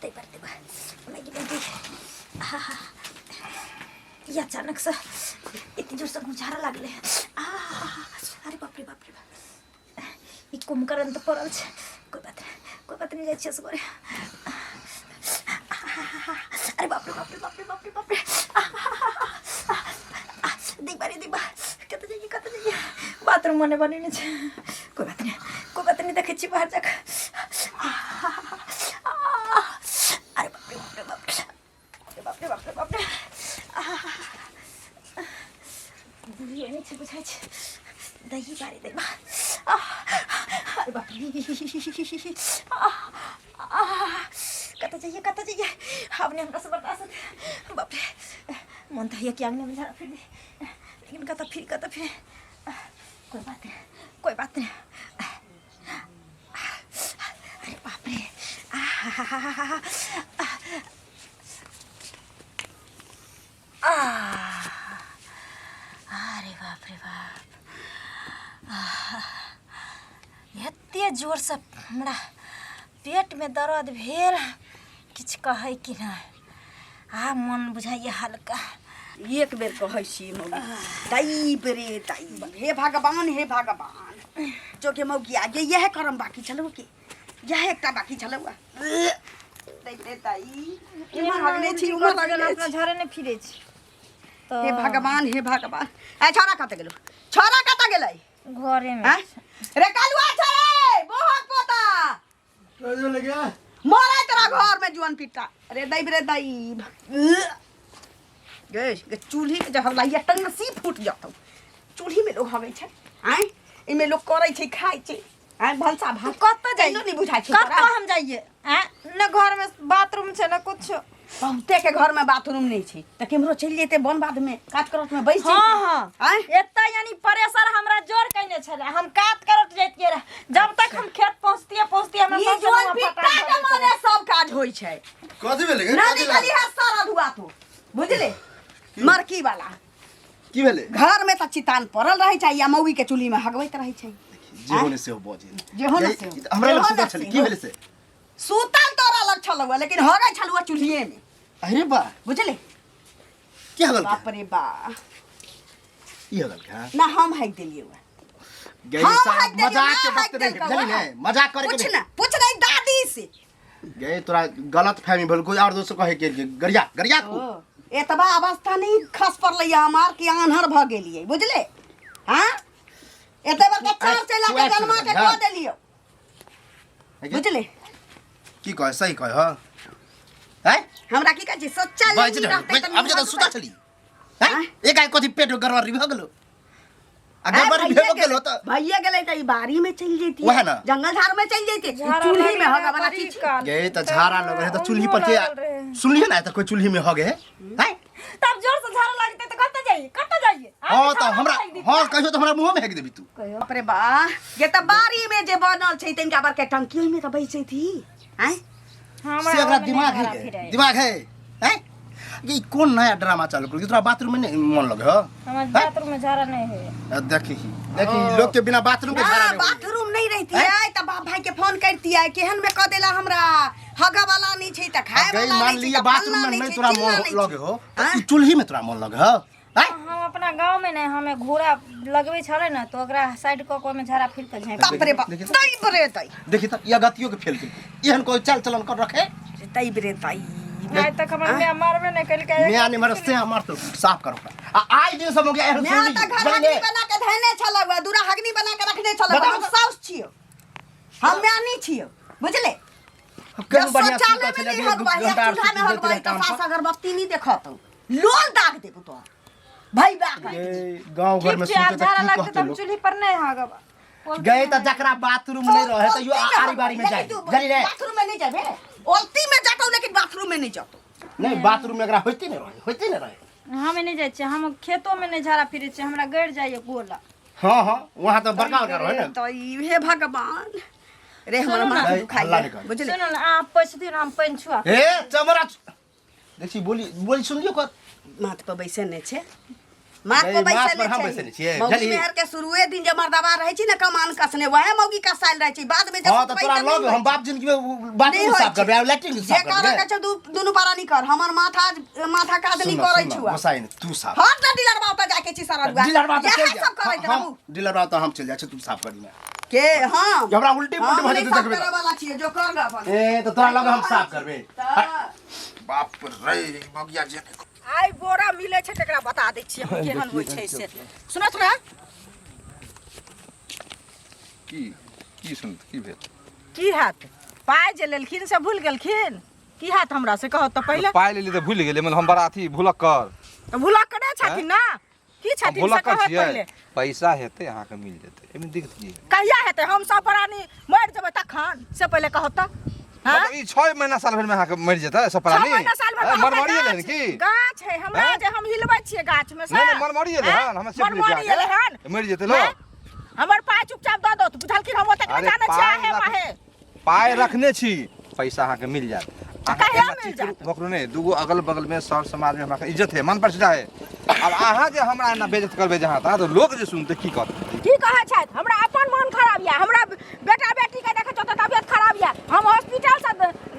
ताहि पर Maggi Maggi आहा ई अचानक से एते जोर से गुजारा लागले। आहा, अरे बाप रे बाप रे बाप, ई कुंभकर्ण तऽ पड़ल छै। कोई बात नहीं, कोई बात नहीं, जाइ छियै असगरे। अरे बाप रे बाप रे बाप रे बाप रे बाप रे, देखबा रे देखबा, कतऽ जाइए कतऽ जाइए, बाथरूम मने बनेने छै। कोई बात नहीं, कोई बात नहीं, देखै छी बाहर जाकऽ। अरे बाप रे बाप रे बाप रे बाप रे बाप रे बाप रे, बुढ़िए नहि छै बुझाइ छै, दही बारी देबा। अरे बाप रे, कतऽ जाइए कतऽ जाइए, आब नहि हमरा से बर्दाश्त होतै। बाप रे, मन तऽ होइए कि आङ्गनेमे झाड़ा फिर दी, लेकिन कतऽ फिर कतऽ फिर। कोई बात नहीं, कोई बात नहीं। अरे बाप रे, अरे बाप रे बाप, एते जोरसँ हमरा पेटमे दर्द भेल, किछु कहै कि नहि। आ मन बुझाइए हल्का। एक बेर कहै छी मौगी, दैब रे दैब, हे भगवान हे भगवान, जो के मौगी आगे इएह करम बाकी छलौ के इएह एकटा बाकी छलौ। दैब रे दाई, इम्हर हगने छी उम्हर हगने अपना छी। झरे नहि फिरै छी तऽ हे भगवान हे भगवान। ए छोरा कतऽ गेलौ? छोरा कतऽ गेलै? घरेमे। आँय रे कालुआ, छरे बोहक पोता। कहियो लगे मरे तोरा घर में जुअन पिट्टा रे दैब रे दैब। गे गे, चूल्ही के जहर लाइया टंगसी फूट जतौ। चूल्ही में लोग हगै छै? आँय, एहिमे लोग करै छै, खाइ छै? आँय, भनसा भात कतऽ जाइ? नहि बुझाइ छै कतऽ तोरा? हम जाइए? आँय, न घर में बाथरूम छै न कुछो। बहुते के घर में बाथरूम नहीं छै तऽ केम्हरो चलि जेतै, वन बाध में कात करत में बैस हाँ जेतै। हाँ। आँय, एतऽ यानी प्रेशर हमरा जोर कयने छलै, हम कात करत जैतियै रह, जब तक हम खेत पहुँचतियै पहुँचतियै हमरा ई सौंसे जोन मुँह पिट्टा फटाक के भऽ मारे जेतै। सब काज होइ छै। कथी भेलै गे? ना कथी निकली लागल? है सारा धुआ तू बुझले मरकी वाला। की भेलै? घर में तऽ चितान पड़ल रहै छै या मौगी के चूल्ही में हगबैत रहै छै। जे होने से हो बजे जे हो ने से हो। हमरा लग जे हो सुतल ने छलै से की हो। भेलै से? सुतल तोरा लग छलौ, लेकिन हगै छलौ चूल्हिए में। अरे बा, बुझले की हगल? बाप रे बा, ई हगल का ना हम हग देलियै। गई हम साहब, हग देलियै, मजाक के ना वक्त हग नहीं देलकौ, बुझली हाँ। ने मजाक करे के पूछ नहीं। ना, पूछ नहीं दादी से। गई तोरा गलत फहमी भेल, कोई और दोस्त कहे के गरिया गरिया को। ओ, एतबा अवस्था नहीं खस पड़लै हमार कि आन्हर भऽ गेलियै बुझले। हाँ, एते बड़का चार चला के जन्मा के कऽ देलियौ बुझले। की कहे? सही कहे ह हैं? हमरा की कहै छी, सच्चा बाजि लड़की रहल रहतै तऽ अब जब सुता छली हैं, एक आइ कथी पेट में गड़बड़ी भऽ गेलो आ गड़बड़ी भइए भेबो गेलो तऽ भइए गेलै तऽ ई बाड़ी में चलि जैती, वएह ना। जंगल झाड़ में चलि जैती। झाड़ा चूल्ही में लागल हगा वाला बड़ी चीज काल। गे तऽ झाड़ा लगे है तऽ चूल्ही पर के लागल रहे। सुनलिए ना तऽ कोई चूल्ही में हगे है हैं? तब जोर से झाड़ा लगतै तऽ कतऽ जाइए कतऽ जाइए? हाँ तऽ हमरा हाँ कहियो तऽ हमरा मुँह में हेक देबी तू। कहियो। बाप रे बा, ये तऽ बाड़ी में जे बनल छै तनिका बड़का टंकी, ओहिमे तऽ बैस जैती। आँय, से ओकरा दिमाग है गे, दिमाग है हैं? ये कोन नया ड्रामा चालू कर तोरा? बाथरूम में नहीं मन लगे हो? हमर बाथरूम में झाड़ा नहीं है। देखी देखी, लोग के बिना बाथरूम के ना झाड़ा नहीं होई। बाथरूम नहीं रहती है तऽ बाप भाई के फोन करती है, केहन में कह देला हमरा हगा वाला नहीं छै तऽ खाए गई वाला मान नहीं छै लिया तऽ बाथरूम फल्लाँ में नहीं नहीं छै, तोरा चिल्लाँ मन नहीं छै। लगे हो तऽ आँय? ई चूल्ही में तोरा मन लगे हो? आँय? हम अपना गांव में नहीं, हमें घोड़ा लगबै छलै ने तऽ ओकरा साइड कऽ के ओहिमे झाड़ा फिर के झाँपि बाप रे बाप, देखी तऽ। दैब रे दै। देखी तऽ ई अगतियो के फेल केलकै, एहन कोई चाल चलन कर रखे। दैब रे दै। आइ तक हमर माय मारबे नहि केलकै। मियाँ ने मर से मार तो साफ करो आ आइ दिन सब हो गया एहन मैं सुनली तऽ घर बुझलिए? हगनी बना के धैने छलौ, दूरा हगनी बना के रखने छलौ। बताउ हम तऽ। साउस छियौ, हम म्यानी छियौ बुझले। केहन जब बढ़िया शौचालय सुतल में छलै, नहीं दू हगबाही, घंटा आ आर चूल्हा में सुति हगबाही जेतै तऽ काम सास पर। अगरबत्ती नहीं देखतौ, लोल दाग देबौ तोरा भाई बा कर। ये गांव घर में ठीक छै, आब सुते तऽ झाड़ा की लगतै कहते तऽ हम लोग? चूल्ही पर नहि हगब। गए तऽ जकरा बाथरूम नहीं रहे तऽ यो आरी बारी में जाए, लेकिन तू जानी रे। बाथरूम में नहीं जाबे, ओलती में जातौ लेकिन बाथरूम में नहीं जातौ। नहीं बाथरूम में एकरा होइते नहीं रहे, होइते नहीं रहे। हम नहि जाइ छियै, हम खेतोमे नहि झाड़ा फिरै छियै, हमरा गड़ि जाइए गोला। हाँ हाँ, वहाँ तो बड़का बड़का रहे ना। तो ई हे भगवान रे, हमर सुनू ना। माथ नहीं, दुखाइ हल्ला नहीं कर। बुझली। सुनू ने, अहाँ पैसा दियौ ने, हम पानि छुआ। ए चमरा देखी, बोली बोली सुन लियो कर। माथ पर बैसे नहि छै, माथ नहीं, पर बैसे माथ पर हम नहि बैसे छै। नहि छियै, मौगी बुझलियै? मेहर के शुरुए दिन जे मर्दाबा रहै छै ने कमान कसने, वएह मौगी कसायल रहै छै। बाद में जब हाँ, तो सुतबै तोरा तऽ नहि लग होइ हम बाप जिंदगी में बाथरूम नहि होइ साफ छै। करबै, लैट्रिन जे साफ करऽ करबै। के छौ दुनू प्राणी कर, हमर माथा माथा काज नहि सुन करै सुन छुआ। गोसाई ने तू साफ। हट ना, डीलरबा ओतऽ जाके छी सरदुआ। डीलरबा तऽ इएह चलि जा। सब करैत हम रहू। डीलरबा तऽ हम चलि जाइ छी, तू साफ करी ने। के हम? हमरा उल्टी पुल्टी हम भऽ नहि जेतै साफ देखबै। करऽ वाला छियै, जो कर अपन। ए तऽ तोरा लग हम साफ करबै। तऽ बाप रे, मगिया जे आइ बोरा मिलै छै तकरा बता दै छियै हम केहन होइ छै से। सुनत ने। की की सुनत, की भेल? की हैत? पाइ जे लेलखिन से भूलि गेलखिन। की हैत हमरा से कहत तऽ पहिले। पाइ लेली तऽ भूलि गेलै? मतलब हम बड़ा अथी भूलक्कर? तऽ भूलक्करे छथिन ने? की हम छथिन से भूलक्कर कहत छियै? पहिले। पैसा हेतै, अहाँके मिल जेतै, एहिमे दिक्कत की है? कहिया हेतै? हम सब प्राणी मरि जेबै तखन से पहिले कहत तऽ। हाँ? मतलब ई 6 महीना साल भरि में अहाँके मरि जेतै सब 6 प्राणी? महीना साल भरि हैं, तऽ हमर मरमरी एलै हन गाछ- की? गाछ है हमरा हैं? जे हम हिलबै छियै गाछ में से। नहि नहि, मरमरी एलै हैं? हन, हमे से बुझै मरमरी छियै एलै हन। अहाँके। मरि जेतै लोक। हैं? हमर पाइ चुपचाप दऽ दो, बुझलखिन? हम ओतेक नहि अरे जानै छियै पाइ आहे माहे। पाइ रखने छी, पैसा अहाँके मिल जायत। अहाँ कहिया एना मिल चिकरू जायत? भोकरू नहि, दूगो अगल बगल में सर समाज में हमरा इज्जत है, मान प्रतिष्ठा है। अब अहाँ जे हमरा एना बेइज्जत करबै जहाँ तहाँ, तऽ लोक जे सुनतै की कहतै? की कहै छथि? हमरा अपन मन खराब यऽ, हमरा बेटा बेटी के देखै छौ तऽ तबियत खराब यऽ। हम हॉस्पिटल से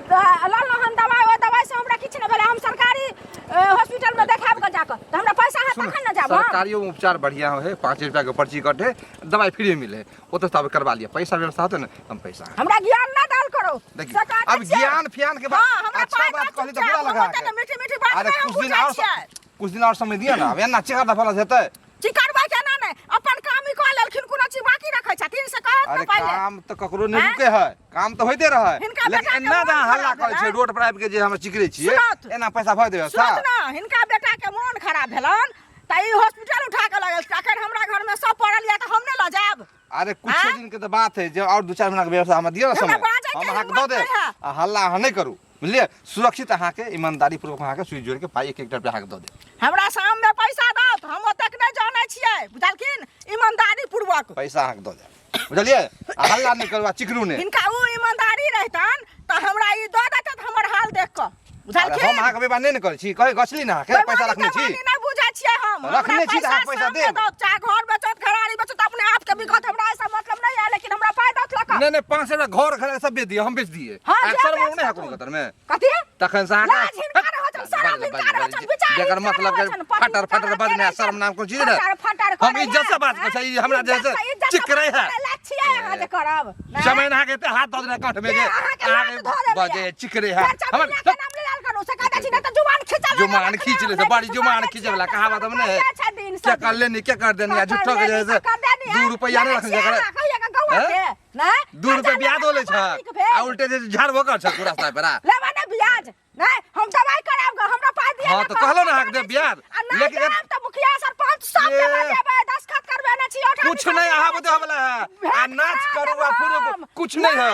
ललहुँ हन दवाइ, ओहि दवाइ से हमरा किछु नहि भेलै। हम सरकारी हॉस्पिटल में देखायब कऽ जाकऽ तऽ हमरा पैसा हैत सुनू, तखन ने जायब हम। सरकारियो में उपचार बढ़िया होइ है, 5 रुपया के पर्ची कटे, दवाई फ्री मिले है, ओतऽ से आब करवा लिअ। पैसा व्यवस्था होतै ने, हम पैसा हमरा ज्ञान ना दाल करो। देखियौ, से कहै अब छियै। ज्ञान फ्यान के बात हाँ, हमरा अच्छा पाइ बात दऽ कहली तऽ चुपचाप, बुरा हम लगा ओते के। ने मीठी मीठी बात अरे नहि हम कुछ दिन बुझै और छियै। कुछ दिन और समय दिअ ना, अब एना चेहरा दफा हेतै। चिकरबै केना नहि? अपन काम ही कऽ लेलखिन, कोनो चीज बाकी रखै छथिन से कहत अरे ने पहिले। काम तऽ ककरो नहि आँय? रुके है, काम तऽ होइते रहै, हिनका लेकिन बेटा के एना मोन जे अहाँ हल्ला खराब करै छियै भेलै। रोड पर आबि के जे हम चिकरै छियै, सुनत। एना पैसा भऽ देबै सुनत ने, हिनका बेटा के मोन खराब भेलन तऽ ई हॉस्पिटल उठा कऽ लऽ गेल। अखन हमरा घर में सब पड़ल यऽ तऽ हम नहि लऽ जायब? अरे कुछ आँय? दिन के तऽ बात है जे और 2-4 महीना के व्यवस्था हमरा दिअ ना हमरा समय, बाजैके हम अहाँके दऽ हिम्मत देब। नहि है। आ हल्ला अहाँ नहि करू, बुझलियै? सुरक्षित अहाँके ईमानदारी पूर्वक अहाँके सुइ जोड़ि के पाइ एक एक रुपया अहाँके दऽ देब। हमरा शाम में पैसा दौत, हम ओतेक नहि जानै छियै, बुझलखिन? ईमानदारी पूर्वक पैसा अहाँके दऽ देब, बुझलियै? आ हल्ला नहि करू आ चिकरू नहि। हिनका ओ ईमानदारी रहितन तऽ हमरा ई दऽ देतै हमर हाल देख कऽ, अरे हम बुझलखिन? अहाँके बेईमानी नहि ने करै छी, कहै गछली ने अहाँके पैसा बेईमानी रखने छी। तेमानी नहि बुझै छियै हम। रखने हमरा छी तऽ अहाँके पैसा शाम के देब। दौत, चाहे घर बेचत, घरारी बेचत, अपने आप के बिकत, हमरा ऐसा मतलब नहीं है, लेकिन हमरा पाइ दौत लऽ कऽ। नहि नहि, 500 रुपया घर घर सब बेच दिअ, हम बेच दिए। हाँ, आ जे शर्म बेच नहि है सकू। कोनो कतर में? कथी? तखन से अहाँके लाज हिनका रहै छनि, शरम हिनका रहै छनि, विचार जकर हिनका मतलब रहै के छनि, पति फटर फटर हिनका बजने रहै शर्म नाम कोनो चीज ने। फटर फटर हम करै इज्जत से है, बात करै छी, ई हमरा इज्जत जे से- इज्जत से चिकरै बात है। करै लायक छियै अहाँ जे करब, नहि? जमाइन अहाँके एते हाथ दऽ देने कंठ में जे के अहाँके लात अहाँके धऽ देने बजे यऽ। चिकरै है। फेर हमर चमेलिया के नाम लेल करू, से कहै छी नहि तऽ जुबान खींचऽ लगब। जुबान एखने खींच ले हम से नहि बड़ी किछु जुबान बाजै खींचे छियै, वाला तऽ कहावत हम नहि है। करिया छै दिन क्या सब। कर लेनी, क्या कर देनी, आ झूठो के जे से 2 रुपया नहि रखने जकरा जकरा हैं? 2 रुपया ब्याज ले छ आ उल्टे जे झाड़बो कर छ पूरा रास्ता पर आ। लेबा ने ब्याज नहीं, हम दवाई कराब ग, हमरा पाइ दिया। हाँ, तऽ कहलहुँ ने अहाँके देब ब्याज, लेकिन लेकिन लेकिन तऽ मुखिया सरपंच सब के ए। बजेबै, दस्तखत करबेने छी, ओठा कुछ नहीं अहाँ बुते होवला है आ नाच करू आ फुरू कुछ नहीं है,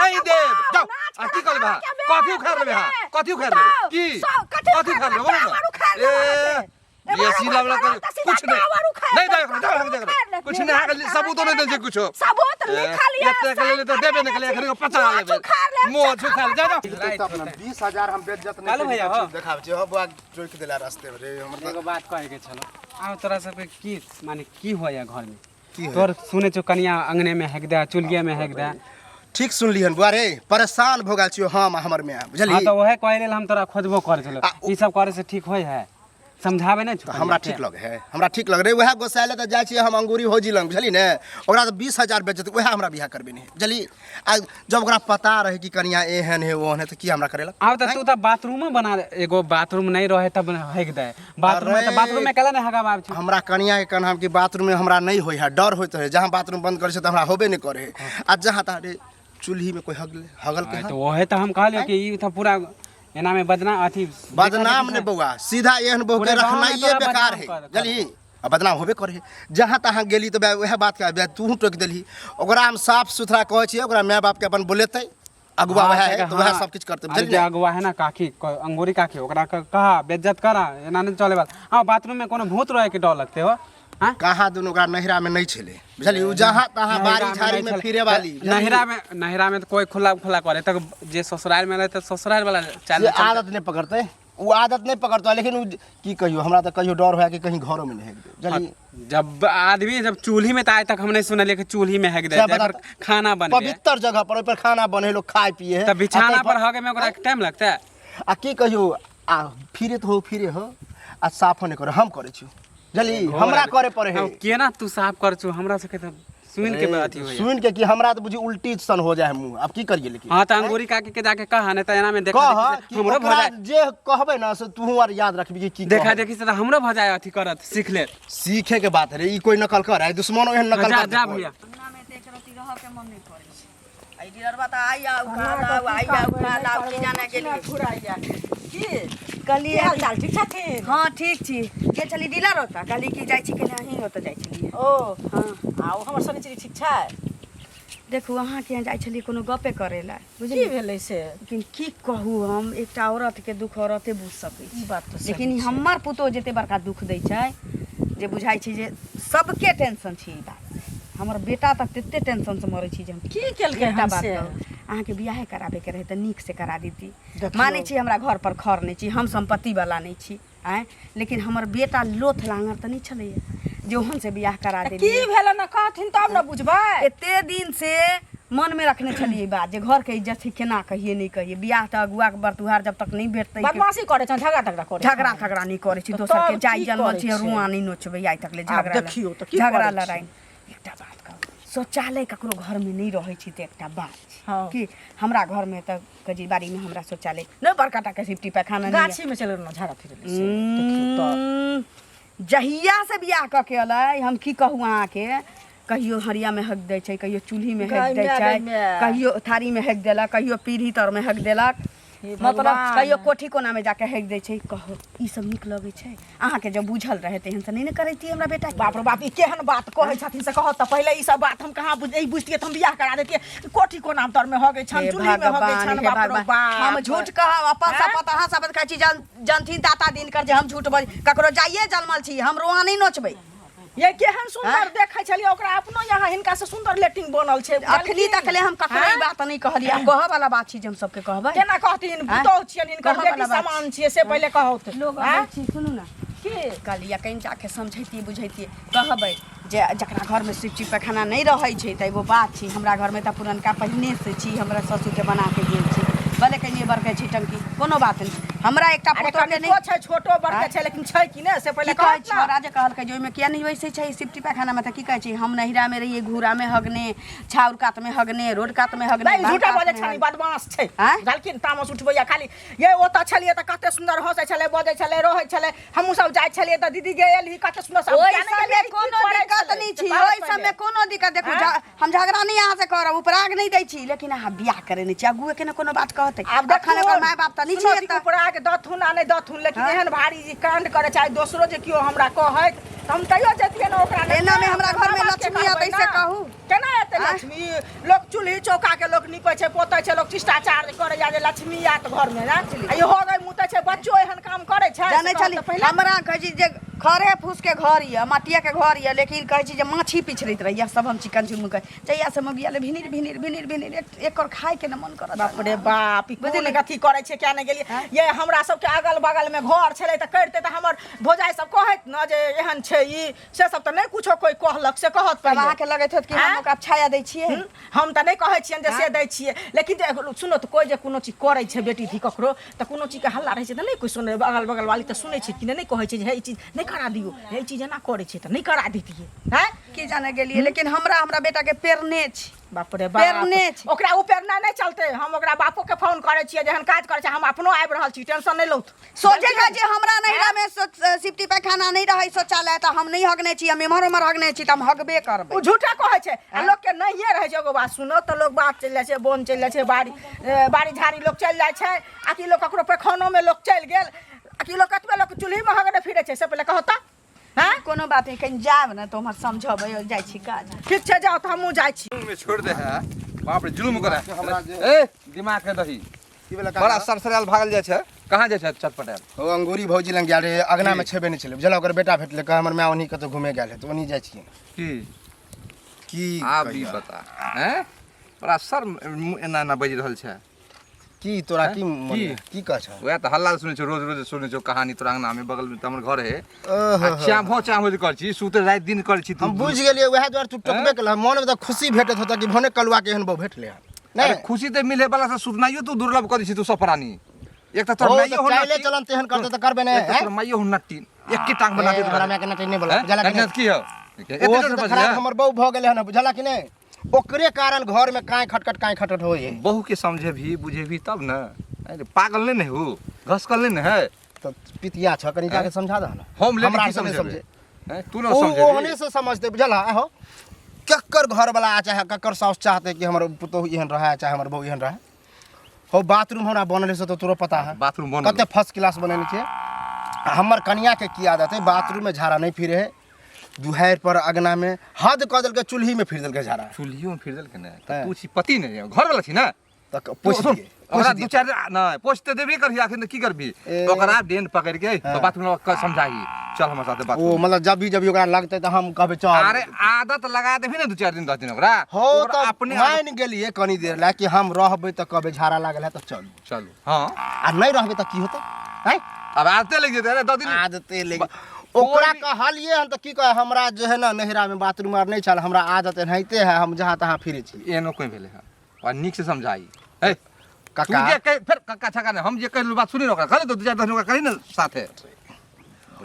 नहीं देब जाओ। आ की कहलबै अहाँ? कथी उखाड़ लेबै अहाँ? कथी उखाड़ लेबै? की कथी उखाड़ लेबै? बोलू ने। ए बेसी लवला कर कुछ नहीं नहीं दे जाओ, हम देख कुछ नहीं अहाँके सबूतो नहीं दै छै कुछो। सबूत लिखल ये एते के लेल तऽ देबे नहि केलै, एखन 50 लेबै मोह छुखा जा जाओ। अपना 20,000 हम बेइज्जत नहीं कहलहुँ भैया, हो। देखाबै छी हो बुआ, रोकि देला रास्ते में रे हमर। एगो बात कहे के छलो, आब तोरा सबके की माने की होया घर में? की होइया? तोर सुने छौ कनिया अंगने में हेक दे, चुल्हिए में हेक दे। ठीक सुनली हन बुआ रे, परेशान भऽ गेल छियौ हम आ हमर माय, बुझली? हाँ, तऽ ओहे कहे लेल हम तोरा खोजबो करे छलो। आ ई सब करे से ठीक होय है? समझाबे नहीं छौ तऽ हमरा ठीक लगे है, हमरा ठीक लग रे। वएह गोसाइले तऽ जाइ छियै हम अंगूरी भौजी लग, बुझली ने? ओकरा तऽ 20,000 बेचत, वएह हमरा बियाह करबे नहि, बुझली? आ जब ओकरा पता रहै कि कनिया एहन है ओहन है तऽ की हमरा करेलक? आब तऽ तू तऽ बाथरूमो बना दे, एगो बाथरूम नहीं रहे तब हेक दे बाथरूम में, तऽ अरे। बाथरूम में केला नहीं हगाब छौ? हमरा कनिया के कहना कि बाथरूम में हमरा नहीं होइ है, डर होइत रहे। जहाँ बाथरूम बंद करै छै तऽ हमरा होबे नहि करे है, आ जहाँ तहाँ रे चूल्ही में कोई हगले हगल के हाँ, हन? तऽ ओहे तऽ हम कहलियो कि ई तऽ पूरा एना में बदनाम अथी बदनाम ने बौआ, सीधा एहन बहू के पूरे गाँव में रखनाइए तोरा बेकार बदनाम है, कर- बुझलही? आ बदनाम होबे करे है। जहाँ तहाँ गेली तऽ वएह बात के तूहूँ टोकि देलही। ओकरा हम साफ सुथरा कहै छियै, ओकरा माय बापके अपन बोलेतै, अगुआ हाँ, वएह है से तऽ वएह हाँ। सब किछु करतै अरे बुझलियै जे अगुआ है ना काकी अंगूरी काकी ओकरा कहा बेइज्जत करा एना नहीं चले वाला। हाँ, बाथरूम में कोनो भूत रहे के डर लगते हो? हाँ? कहाँ दुनू ओकरा नैहरा में नहीं छलै बुझलियै, ओ जहाँ तहाँ बाड़ी नैहरा में झाड़ी नहीं में छलै। फिरे वाली बुझलियै? नैहरा में, नैहरा में तो कोई खुला खुला करे तक जे ससुराल में रहे तो ससुराल वाला चाल से आदत नहीं पकड़तै, ओ आदत नहीं पकड़तै, लेकिन ओ की कहियो हमरा तऽ कहियो डर होया कि कहीं घरो में नहीं हेक दे, बुझलियै? जब आदमी जब चूल्ही में तो आइ तक हम नहीं सुनलियै कि चूल्ही में हेक दे, सएह जाहि बता पर खाना बनबे। पवित्र जगह पर ओहि पर खाना बने, लोग खाए पिए है। तऽ बिछाना आ पर हगे में ओकरा टाइम लगतै? आ की कहियो आ फिरे तऽ हो फिरे हो आ साफो नहि करे, हम करै छी बुझली, हमरा करे पड़े है। अब केना तू साफ कर छु, हमरा सबके तऽ सुन के अथी होइए। सुन के कि हमरा तऽ बुझी उल्टी सन हो जाए है मुँह, अब की करिए लेकिन। हाँ तऽ अंगूरी काकी के जाके कह, नहीं तऽ एना में देखा कह देखी से कि हमरो भऽ ओकरा जाए। जे कहबै ना से तू आर याद रखबी कि की देखा कहबै। देखी से तऽ हमरो भऽ जाए अथी करत सीख ले। सीखे के बात रे, ई कोई नकल कर है, दुश्मनो एहन नकल जा कर जा देतौ। भैया। अंगना में तऽ एक रत्ती रहऽ के मन नहि करै छै। आ ई डिलरबा तऽ आइ आउ खा लाउ, आइ आउ खा लाउ, की जाने गेलियै। फुराइया की कहलियै की हाल चाल ठीक छथिन? हँ ठीक छी। गेल छली डीलर ओतऽ, कहली कि जाइ छी कनि अहीं ओतऽ जाइ छलियै। ओ हँ। आ ओ हमर शनिचरी ठीक छै? देखू अहाँके यहाँ जाइ छलियै कोनो गपे करै लए, की बुझलियै? भेलै से? लेकिन की कहू, हम एकटा औरतके दुख औरते बुझि सकै ई छै, बात तऽ सही लेकिन ई छै। हमर पुतोहु जते बड़का दुख दै छै जे बुझाइ छै जे सबके टेंशन छै। ई बात हमर बेटा तक तते टेंशनसँ मरै छै जे हम की केलकै एकटा हन बात से? कहू, अहाँके बियाहे कराबैके रहै तऽ नीकसँ करा देती। देखियौ। मानै छी हमरा घर पर खर नहि छी, हम सम्पत्ति वाला नहि छी आँय, लेकिन हमर बेटा लोथ लाँगर तऽ नहि छलैया जे ओहन से बियाह करा तऽ की देलियै। भेलै ने कहथिन तब ने बुझबै। एते दिन से मनमे रखने छलियै ई बात जे घरके इज्जत छै, केना कहियै नहि कहियै। बियाह तऽ अगुआके बरतुहार जब तक नहि भेटतै बदमाशी करै छनि, झगड़ा तगड़ा करै झगड़ा छनि। तगड़ा नहि करै छी, तऽ दोसरके तब जाय की जनमल करै छी छै? रुआ नहि नोचबै आइ तक ले आब झगड़ा देखियौ तऽ की झगड़ा करै छै? लड़ाइ। एकटा बात कहू, शौचालय ककरो घरमे नहि रहै छै तऽ एकटा बात छै हँ। कि हमरा घरमे तऽ कजी बाड़ीमे हमरा शौचालय नहि, बड़का टाके सिफ्टी पैखाना नहि यऽ। गाछीमे चलि गेलहुँ झाड़ा फिरै लए से देखियौ तऽ। जहिया से बियाह कऽ के एलै, हम की कहू अहाँके, कहियो हरियामे हगि दै छै, कहियो चूल्हीमे गै हगि दै माय, छै, गै माय। कहियो थारीमे हगि देलक, कहियो पीढ़ी तरमे हगि देलक, हे मतलब भगवान। कहियो कोठी कोनामे जाके हगि दै छै। कहू ई सब नीक लगै छै अहाँके? जब बुझल रहै तेहन तऽ नहि ने करैतियै हमरा बेटाके। बाप रे बाप, ई केहन बात कहै छथिन से कहत तऽ पहिले। ई सब बात हम कहाँ बुझ ई बुझतियै तऽ हम बियाह करा देतियै। कोठी कोना तर में हगै छन, हे चूल्ही में हगै भगवान, छन, हे बाप रे भगवान। बाप। हम झूठ कहब? अपन आँय? शपथ अहाँ शपथ खाइ छी, जनथिन दाता दिनकर जे हम झूठ बज ककरो जाइए जनमल छी, हम रोआ नहि नोचबै। ये केहन सुंदर देखै छलियै ओकरा, अपनो यहाँ हिनका से सुंदर लेटिंग बनल छै। अखनी तक ले हम ककरो ई आँय? बात नहि कहलियै। आब कहऽ वाला बात छी जे हम सबके कहबै? केना कहथिन? आँय? पुतोहु छियनि हिनकर, कहऽ बेटी वाला बात समान छियै, से पहिले कहौत। लोग आँय? अबै छी, सुनू ने, की कहलियै कनि जाके समझैतियै बुझैतियै, कहबै जे जकरा घरमे शिव जी पैखाना नहि रहै छै तऽ एगो बात छै। हमरा घरमे तऽ पुरनका पहिनेसँ छी, हमरा ससुरके बनाके गेल छै, भले कनिए बड़के छै टंकी, कोनो बात नहि। हमरा एकटा अरे पुतोहके कनिको नहि छै, छोटो बड़के आँय? छै, लेकिन छै कि नहि से पहिले की कहै कहत छी? ने राजे कहलकै जे ओहिमे किया नहि बैसै छै सिफ्टी पैखानामे? तऽ की कहै छै, हम नैहरामे रहियै घूरामे हगने, छाउर कातमे हगने, रोड कातमे हगने, नहीं बाँस झूठा बजै कातमे छनि, हगने। बदमाश छै। आँय? बुझलखिन, तामस उठबैया खाली। ये ओतऽ छलियै तऽ कते सुन्दर हँसै छलै, बजै छलै, रहै छलै। हमहूँ सब जाइ छलियै तऽ दीदी गे एलही, कते सुन्दर सब। ओहि किया नहि सबमे गेलियै? की कोनो करै दिक्कत छलै? नहि से छी। कहत ओहि पहिले। सबमे कोनो दिक्कत देखू आँय? हम झगड़ा नहि अहाँ से करब, उपराग नहि दै छी, लेकिन अहाँ बियाह करे नहि छी, अगुए के ने कोनो बात कहतै। आब अखन देखू ओकर माय बाप तऽ नहि सुनो छै कि एतऽ। उपराग दथुन आ नहि दथुन, लेकिन हँ? एहन भारी जे कांड करे चाहे दोसरो जे केओ हमरा कहैत तऽ हम तैयो जैतियै ने ओकरा नहि। एनामे हमरा अपना घरमे माय बापके लक्ष्मी कहबै अतै से ने। कहू। केना एतै आँय? लक्ष्मी? लोक चूल्ही चौका के लोक नीपै छै पोतै छै, लोक शिष्टाचार करैया जे लक्ष्मी आयत घरमे ने, आ ई हो गई मुतै छै, बच्चो एहन काम करै छै से जानै कहत छली तऽ पहिले हमरा कहै छी जे खरे फूस के घर यऽ, मटिया के घर यऽ, लेकिन कहै छी जे माछी पिछड़ैत रहैया सब। हम चिकन चुनमुन कहै जहिया से मगिया ले भिनिर भिनिर भिनिर भिनिर एक एकर खाय के न मन करत। बाप रे बाप, ई कोन बुझलियै? अथी करै छै, किया नहि गेलियै ये? हमरा सबके अगल बगल में घर छलै तऽ करिते तऽ हमर भौजाइ सब कहैत ने जे एहन छै ई, से सब तऽ नहि कुछो कोइ कहलक, से कहत तब पहिले। अहाँके लगैत होत कि हम आँय? ओकरा छाया दै छियै। हम तऽ नहि कहै छियनि जे से दै छियै, लेकिन जे सुनो तऽ कोइ जे कोनो चीज करै छै बेटी धी ककरो तऽ कोनो चीजके हल्ला रहै छै तऽ नहि कोइ सुनै, अगल बगल वाली तऽ सुनै छै कि नहि? नहि कहै छै जे हे ई चीज नहि करा दियौ, हे ई चीज एना करै छै तऽ नहि करा दैतियै हैं। की जाने गेलियै, लेकिन हमरा हमरा बेटा के पेरने छी। बाप रे बाप, पेरने छै। ओकरा ओ पेरना नहि चलतै। हम ओकरा बापो के फोन करै छियै जे एहन काज करै छै, हम अपनो आबि रहल छी, टेंशन नहि लौथ। सोझे कहै छी हमरा नैहरा में सिफ्टी पैखाना नहि रहै शौचालय तऽ हम नहि हगने छी, हम एम्हर ओम्हर हगने छी तऽ हम हगबे ओ करबै। झूठा कहै छै आ लोकके नहिए रहै छै। एगो बात सुनो तऽ लोक बात चलि जाइ छै, बोन चलि जाइ छै, बाड़ी बाड़ी झाड़ी लोक चलि जाइ छै, आ कि लोक ककरो पैखानोमे लोक चलि गेल, आ कि लोक कतबे लोक चूल्हीमे हगने फिरै छै, से पहिले कहत तऽ हँ। कोनो बात नहि, कनि जायब ने तऽ उम्हर समझबै, जाइ छी काज। ठीक छै, जाउ तऽ हमहूँ जाइ छी। में छोड़ दे है बाप रे जुलुम करे हमरा जे- ए दिमाग के दही की भेलै बड़ा काका? सरसरायल भागल जाइ छै कहाँ जाइ छै चटपटायल ओ अंगूरी भौजी लग गेल रहे अगना में छेबे नहि छलै बुझल ओकर बेटा भेटलै कह हमर माय ओन्ही कतौ घूमे गेल है तऽ ओन्ही जाइ छियै की की आब ई कहिया? बता हैं बड़ा शर्म एना एना बाजि रहल छै की तोरा की हैं? मन की? की कह छ वएह तऽ हल्ला सुनै छौ रोज रोज सुनै छौ कहानी तोरा अंगना में बगल में तऽ हमर घर है ओहो आ चाँभो चाँभो जे करै छी सुते राति दिन करै छी तू हम बुझि गेलियै वएह दुआरे तू टोकबे केलह मन में तऽ खुशी भेटत होता कि भने कलुआ के एहन बहु भेटलै हन अरे नहि खुशी तऽ मिले वाला से सुतनाइयो तू दुर्लभ करै छी तू सब प्राणी एक तऽ तोर हो माइयो तऽ हो चाइले नट्टी चलन तेहन करतै तऽ करबे नहि एक तऽ हैं? तोर माइयो हो नट्टी एके टांग बना ए, दे हमरा माय के नट्टी नहि बोला बुझला कि नहि की हो ओहो से तऽ खराब हमर बहु भऽ गेलै हन बुझला कि नहि ओकरे कारण घर में कांय खटखट कांय खटखट होइ है बहू के समझे भी बुझे भी तब न अरे पागल नहीं ने हो घसकल नहीं ने है तऽ पितिया छ कनि जाके समझा दह न हम ले हमरा की से नहि समझेबै? समझे हैं, तू न ओ समझे ओहने से समझते बुझल है हो ककर घर वाला आ चाहे ककर साउस चाहते कि हमर पुतोहु एहन रहे चाहे हमर बहू एहन रहे हो बाथरूम हमरा बनल है से तो तोरो पता है बाथरूम बनल कते फर्स्ट क्लास बनेने छियै आ हमर कनिया के की आदत है बाथरूम में झाड़ा नहीं फिरे है दुहारि पर अगना में हद कऽ देलकै चूल्ही में फिर देलकै झाड़ा चूल्हियो में फिर देलकै ने तऽ हैं। तू छी पति ने घर वाला छी ने तऽ पोछि सुन, दियै ओकरा पोछि दू दियै चारि नहि पोछि तऽ देबे करही आखिर की करबी ए। ओकरा डेन पकड़ि के हाँ। तऽ बाथरूम लग समझाही चल हमर साथे ओ बाथरूम मतलब जब भी जब भी ओकरा लगतै तऽ हम कहबै चल अरे आदत लगा देबही ने दू चारि दिन 10 दिन ओकरा हो ओकरा तऽ अपने मानि गेलियै कनी देर लए कि हम रहबै तऽ कहबै झाड़ा लागल है तऽ चलू चलू हाँ आ नहि रहबै तऽ की होतै आँय अब आदते लागि जेतै अरे 10 दिन आदते लागि ओकरा कोइ भी- कहलियै हन तऽ की कहे हमरा जे है ने नैहरा में बाथरूम आर नहि छल हमरा आदत एनाहिते है हम जहाँ तहाँ फिरै छी एहनो कोइ भेलै हँ आ नीक से समझाई ए तू काका जे कह फेर कक्का छक्का नहीं हम जे कहलू बात सुनी ओकरा कहली तो दू चारि दस दिन ओकरा कही ने साथे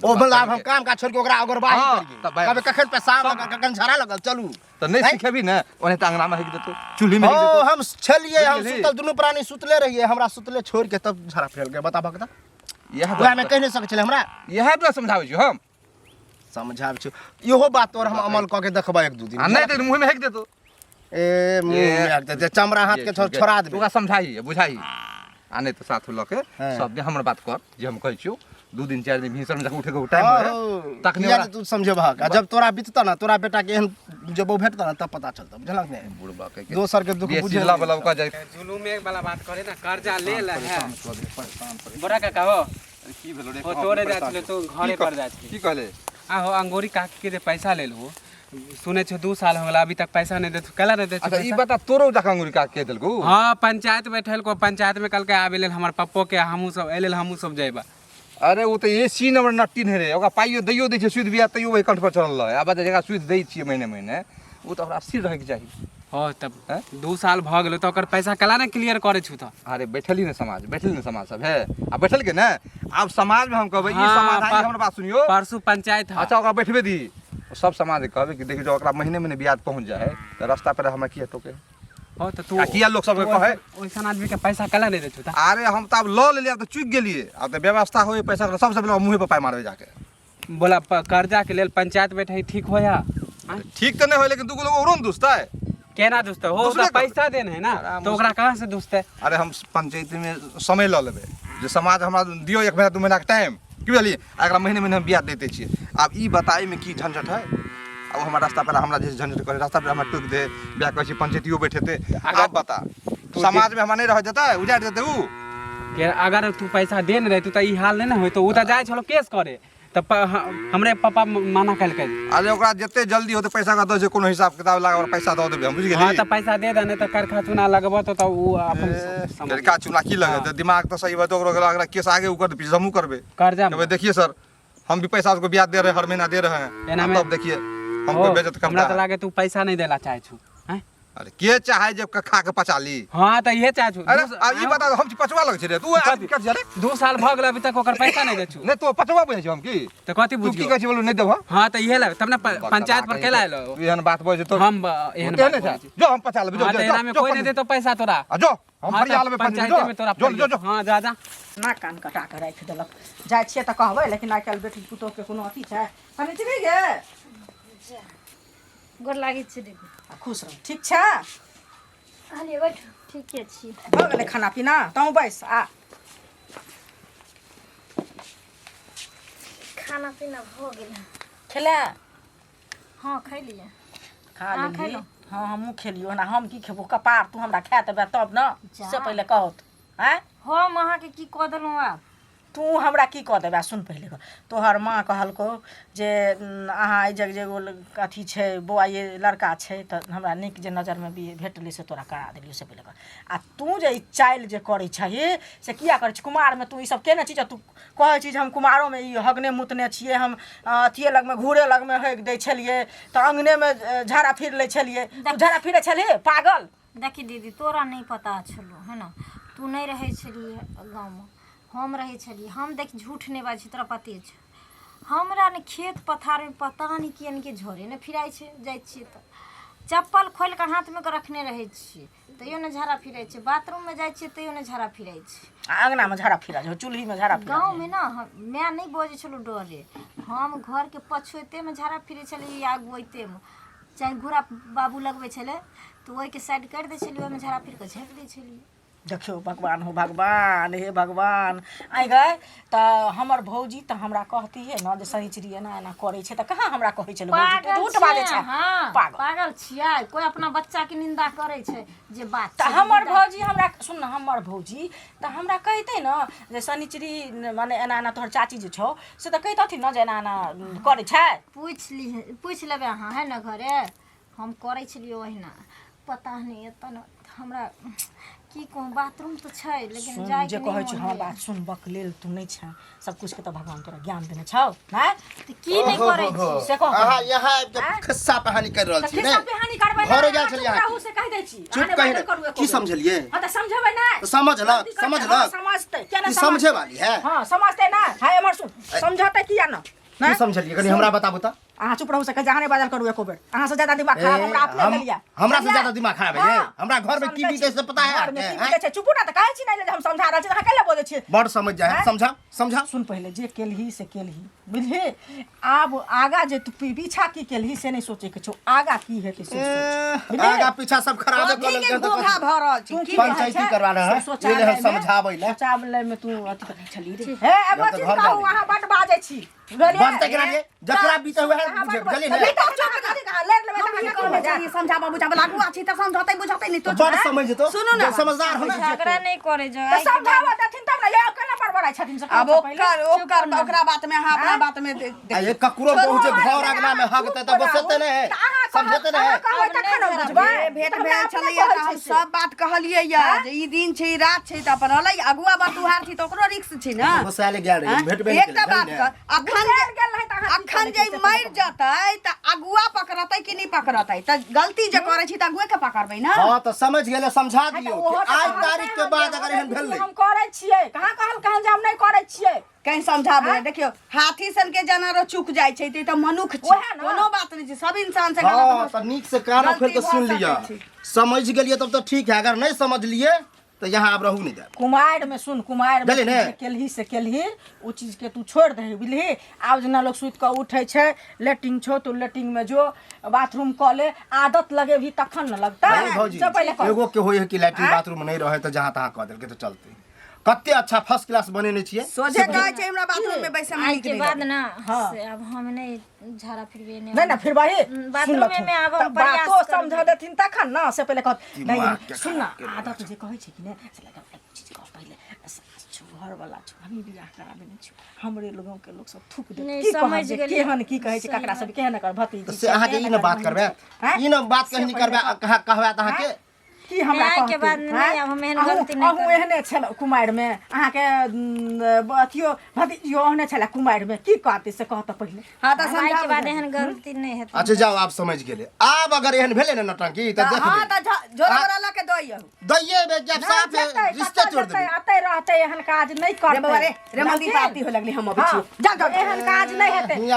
ओ मतलब आब हम काम काज छोड़ के ओकरा ओगरबाही हाँ, करियै तऽ भाई- कहबै कखन पेशाब लगल कखन झाड़ा लगल चलू तऽ नहि हैं? सिखेबी ने ओने तऽ अंगना में हेक देतौ चूल्ही में हेक ओ देतौ हम छलियै हम बुझलिही? सुतल दुनू प्राणी सुतले रहियै हमरा सुतले छोड़ के तब झाड़ा फेल गए बता भगता इएह वएह में कहि नहि सकै छलै हमरा इएह तऽ समझाबै छी हम समझाबै छियौ इहो बात तोर हम अमल कऽ के देखबै एक दू दिन आ नहि तऽ मुँह में हेक देतौ ए मुँह में हेक देतै चमड़ा हाथ के छोड़ा देबै ओकरा समझाही बुझाही आ नहि तऽ साथ लऽ के हाँ। सब दिन हमर बात कर जे हम कहै छियौ दू दिन चारि दिन भिनसर में जखन उठे के टाइम हाँ, होय तखने किया ओकरा नहि तू समझेबहक आ जब तोरा बिततऽ ने तोरा बेटा के एहन जब ओ भेटतऽ ने तब पता चलतऽ बुझलक ने बुढ़बा के दोसर के दुख बेसी बुझे लब लब कऽ जाइ जुलूमे वाला बात करे ना कर्जा ले ले है बड़ा काका हो की भेलो रे हो तोरे जाइ छलै तो घरे पर जाइ छलै की कहले आ हो अंगोरी काकी के जे पैसा ले लहो सुनै छौ 2 साल हो गेला अभी तक पैसा नहीं देत कैला नहीं देत अच्छा ई बता तोरो जाके अंगुरी का के देलकू हाँ पंचायत बैठल को पंचायत में कल के आबे लेल हमर पप्पो के हमहूँ सब एहि लेल हमहूँ सब जइबा अरे ओ तऽ ए सी नंबर नट्टी नहि रे ओकरा पाइयो दैयो दै छै सुद बिया तैयो वही कंठ पर चढ़ल रहै आब जकरा सुद दै छियै महीने महीने ओ तऽ ओकरा स्थिर रहैके चाही हो तब हैं? 2 साल भऽ गेलो तऽ ओकर पैसा कैला ने क्लियर करै छु तऽ अरे बैठली ने समाज बैठली ने समाज सब है आ बैठल के ने आब समाज में हम कहबै ई हाँ, समाज आई हमर बात सुनियो परसू पंचायत है अच्छा ओकरा बैठबे दी सब समाज के कहबै कि देखियौ जब ओकरा महीने महीने ब्याज पहुँच जाइ है तऽ रास्ता पर हमरा किया टोके हो तऽ तू आ किया लोक सबके तू कहै? ओइसन आदमी के पैसा कैला नहीं दै छु तऽ अरे हम तऽ आब लऽ लेलियै आब तऽ चुकि गेलियै आब तऽ व्यवस्था होय पैसा के सबसँ पहिले मुँहे पर पाइ मारबै जाके बोला कर्जा के लेल पंचायत बैठे ठीक होया आँय? ठीक तऽ नहि होय लेकिन दूगो लोग औरो ने दुसतै केना दुसतै हो दुसबे तऽ करतै। पैसा देने है ना अरे तो ओकरा कहाँ से दुसतै अरे हम पंचायत में समय लऽ लेबै जे समाज हमरा दियौ एक महीना 2 महीनाके टाइम की बुझलियै आ एकरा महीने महीने हम ब्याज दैते छियै आब ई बता एहिमे की झंझट है आब हमर रास्ता पर हमरा जे झंझट करे रास्ता पर हमरा टोकि दे ब्याह कहै छी पंचायतियो बैठेतै आब बता समाज में हमरा नहि रहऽ देतै उजाड़ि देतै उ के अगर तू पैसा देने रहितू तऽ ई हाल नहि ने होइतो ओ तऽ जाइ छलो केस करे तऽ हमरे पापा मना केलकै अरे ओकरा जते जल्दी होतै पैसा का दऽ छै कोनो हिसाब किताब लगा ओकरा पैसा दऽ देबै हम बुझि हाँ गेली तऽ पैसा दे दे नहि तऽ करखा चुना लगबऽ तऽ ओ अपन समझ लड़का चुना की लगेतै दिमाग तऽ सही होतै ओकरो अगला केस आगे उ कर पीछे हमहूँ करबै कर्जा कहबै देखिए सर हम भी पैसा उसको ब्याज दे रहे हैं हर महीना दे रहे हैं एना अब में- तब देखिए हमको बेइज्जत हमरा करता तऽ है लागे तू पैसा नहीं देला चाहे छु हैं अरे के चाहे जब खा के पचा ली हाँ तऽ इहे चाहे छु अरे आ ई बता हम पचवा लग छै रे तू आदमी कथी रे 2 साल भऽ गेल अभी तक ओकर पैसा नहीं दै छु नहीं तो पचवा बुझै छी हम की तऽ कथी तू बुझ की कहै छी बोलू नहीं देबह हाँ तऽ इहे लग तब ने पंचायत पर केला एलो तू एहन बात बजै तो हम एहन ओते बात नहि बोलै छै छी। जो हम पचा लेबै जो हाँ, तऽ जो एना में जो कोई नहीं देतो पैसा तोरा आ जो हम हाँ, फरिया तऽ लेबै पंचायते में तोरा जो जो जो हाँ जा जा ना कान कटा के राखि देलक जाइ छियै तऽ कहबै लेकिन आइ काल्हि बेटी पुतोहके कोनो अथी छै समिति गे गोर लागै छी दीदी आ खुश रह ठीक छै कहलियै बैठू ठीके छी भऽ गेलै खाना पीना तहूँ बैस आ खाना पीना भऽ गेल खेला हाँ खैलियै खा अहाँ लेलियै खैलहुँ? हाँ हमहूँ खेलियो ना हम की खेबो कपार तू हमरा खाए देबे तब न जा। से पहिले कहत आँय हम अहाँके की कऽ देलहुँ आब तू हमरा की कऽ देबे सुन पहिले गप। तोहर माँ कहलकौ जे अहाँ एहि जग जे एगो अथी छै बौआ ये लड़का छै तऽ हमरा नीक जे नजरमे भी भेटलै से तोरा करा देलियौ से पहिले कह आ तू जे ई चालि जे करै छही से किया करै छी कुमारमे तू ई सब केने छी जे तू कहै छी जे हम कुमारोमे ई हगने मुतने छियै हम अथिये लगमे घूरे लगमे हगि दै छलियै तऽ अङ्गनेमे झाड़ा फिर लै छलियै तू झाड़ा फिरै छलही पागल देखी दीदी तोरा नहि पता छलौ है ने तू नहि रहै छलियै गाँवमे हम रहै छलियै हम देख झूठ नहि बाजै छी तोरा पते छौ हमरा ने खेत पथारमे पता नहि किए ने झोरे नहि फिराइ छै जाइ छियै तऽ चप्पल खोलि कऽ हाथमे कऽ रखने रहै छियै तैयो नहि झाड़ा फिराइ छै बाथरूममे जाइ छियै तैयो नहि झाड़ा फिराइ छै आ अङ्गनामे झाड़ा फिरा जाइ चूल्हीमे झाड़ा फिरा गाँवमे ने माय नहि बजै छलहुँ डरे हम घरके पछुएतेमे झाड़ा फिरै छलियै या अगुआइतेमे चाहे घूरा बाबू लगबै छलै तऽ ओहिके साइड करि दै छलियै ओहिमे झाड़ा फिर कऽ झाँपि दै छलियै देखियौ भगवान हो भगवान हे भगवान आइ गए तऽ हमर भौजी तऽ हमरा कहतिहे ने जे शनिचरी एना एना करै छै तऽ कहाँ हमरा कहै छलै भौजी तू पागल झूठ बाजै छियै छै अहाँ पागल पागल छियै कोइ अपना बच्चाके निंदा करै छै जे बात तऽ छै हमर निंदा भौजी हमरा सुन ने हमर भौजी तऽ हमरा कहितै ने जे शनिचरी माने एना एना तोहर चाची जे छौ से तऽ कहितथिन ने जे एना एना करै छै पूछि ली पूछि लेबै अहाँ है ने घरे हम करै छलियै ओहिना पता नहि एतऽ ने हमरा की कहूँ बाथरूम तऽ छै लेकिन सुन जाइके जे नहि कहै छी मोन हँ होइए। बात सुनबक लेल तू नहि छह सब कुछ के तऽ भगवान तोरा ज्ञान देने छौ नहि तऽ की नहि करै छी से कह अहाँ यहाँ आबि के खिस्सा कहानी कर रहल तऽ छी खिस्सा ने पिहानी करबै घरे नहि, गेल अहाँ छलियै चुप अहाँ रहू से कहि दै छी चुप अहाँ नहि कहि बाजल करू एको की बेर। समझलियै हँ तऽ समझेबै नहि तऽ समझलक गलती करतै, समझलक हँ, समझतै किया ई नहि समझे वाली है हँ समझतै नहि हाय एम्हर सुन समझतै किया ने की समझलियै कनि हमरा बताबू तऽ अहाँ चुप रहू सकै अहाँ नहि बाजल करू एको बेर अहाँ से ज्यादा दिमाग खराब हमरा अपने भेल हमरा से ज्यादा दिमाग खराब है हमरा घर में की बीते से पता है घर में की बीते छै चुपू ना तऽ कहै छी नहि जे हम समझा रहल छी अहाँ कैला बजै छियै बड़ समझ जाए है समझा समझा सुन पहिले जे केलही से केलही बुझली आब आगा जे तू पीछा की केलही से नहि सोचै के छौ आगा की हेतै से सोच बुझली? आगा पीछा सब खराबे कर कथी के लेलकै तऽ घोघा भऽ रहल तू छै की की पंचायती करवा रहा है शौचालय ये में- समझाबै ले शौचालय में तू अथी करै छली रे हे एगो जब तक चीज घर कहू जाली। अहाँ बड बाजै छी बुझलियै बजतै केना रे जकरा बीते हुए है बुझे बुझलियै ने तऽ चुप कथी कहाँ लड़ि लेबै तऽ हम अहाँ की की कहने हो जायत? छलियै समझाबऽ बुझाबऽ लागू अछि तऽ समझौतै बुझौतै नहि तो बड़ समझ जेतौ सुनू ने जब समझदार हो ने झगड़ा नहि करै जो तऽ समझाबऽ देथिन तब ने यौ केना बड़बड़ाइ छथिन से आब कहू तऽ पहिले। ओकर ओकर ओकरा बात में अहाँ अपना बात में आ ये ककरो बहु जे घर अंगना में हगतै तऽ गोसेतै ने तऽ अहाँ कहब- समझेतै ने अहाँ कहबै तखन ने बुझबै। भेंट तऽ हमरा भेल अपने छलैया कहै तऽ हम छै से। सब बात कहलियै या जे ई दिन छै ई रात छै तऽ अपन रहलै अगुआ बतुहार छी तऽ ओकरो रिक्स छै ने गोसाले गेल रही भेटबे नहि एकटा केलै, बात बुझलियै कह ने? अखन गुस्साएल गेल रहै तऽ अहाँ की अखन जे कहलियै से मरि जेतै तऽ अगुआ पकड़तै कि नहि पकड़तै तऽ गलती जे करै छी तऽ अगुए के पकड़बै ने हाँ तऽ समझ गेलै समझा तऽ दियौ ओहो कि तऽ आइ कहलकै तारीख के हन बाद जे अगर एहन भेलै हम करै छियै कहाँ कहल कहल जे हम नहि करै छियै कहीं समझाबै देखियौ हाथी सन के जानवर चुक जाइ छै तऽ ई तऽ मनुख छै ओएह ने। कोनो बात नहि छै सब इंसान से गलत हाँ भऽ तऽ नीक से कान गलती खोल के भऽ सुन सकै लिअ छै। समझ गेलियै तब तऽ ठीक है अगर नहीं समझलियै तऽ यहाँ आब रहू नहीं देब कुमारि में सुन कुमारि में बुझलियै तू ने? जे केलही से केलही ओ चीज के तू छोड़ि दही बुझलिही आब जेना लोक सुति कऽ उठै छै लेट्रिन छौ तू लेट्रिन में जो बाथरूम कऽ ले आदत लगेबही तखन ने लगतै नहीं भौजी से पहिले कह एगो के होय है कि लैट्रिन बाथरूम नहीं रहे तऽ जहाँ तहाँ कऽ देलकै तऽ चलतै कते अच्छा फर्स्ट क्लास बनेने छियै सोझे कहै छै हमरा बाथरूम में बैसे में आइ नीक के नहि बाद लगै ना हाँ। से आब हम नहि झाड़ा फिरबे नहि नहीं ना फिर भाई बाथरूमे में आब हम प्रयास बातो करबै। समझा देथिन तखन ना से पहिले कहत दिमाग नहीं के सुन ना खराब केने आदत जे कहै छै कि ने से लगा एक चीज कह पहिले सास छौ घर वाला छौ हमही बियाह करा देने छौ हमरे लोगों के लोग सब थूक दे नहि, की कहब समझ जे गेलियै। केहन की कहै छै सही ककरा सब केहन एकर भतीजी तऽ छै, से अहाँके केहन ई ने एकर बात बहिन करबै छै। हैं? ई ने बात कहीं नहीं करबै कहबै तऽ अहाँके की हमरा आइ के कहतै, बाद नहि, आँय? आब हम एहन अहूँ- गलती नहि अहूँ करब। एहने छलहुँ कुमारिमे अहाँके अथियो भतीजियो ओहने छलै कुमारिमे की कहतै से कहतऽ पहिले हाँ तऽ आइ के समझाबै बाद एहन गलती नहि हेतै अच्छा जाओ आब समझ गेलै आब अगर एहन भेलै ने नौटंकी तऽ हाँ देखबै तऽ झोरा बोरा लऽ के दऽ दैये बे जब नहि साफ जेतै, रिश्ते कतऽ तोड़ जेतै, देबै अतै रहतै एहन काज नहि रे बौआ करतै रे रे मंदिर बुझलखिन? आरती होय लगली हम अबै हँ, छी जा जा एहन काज नहि हेतै हियाँ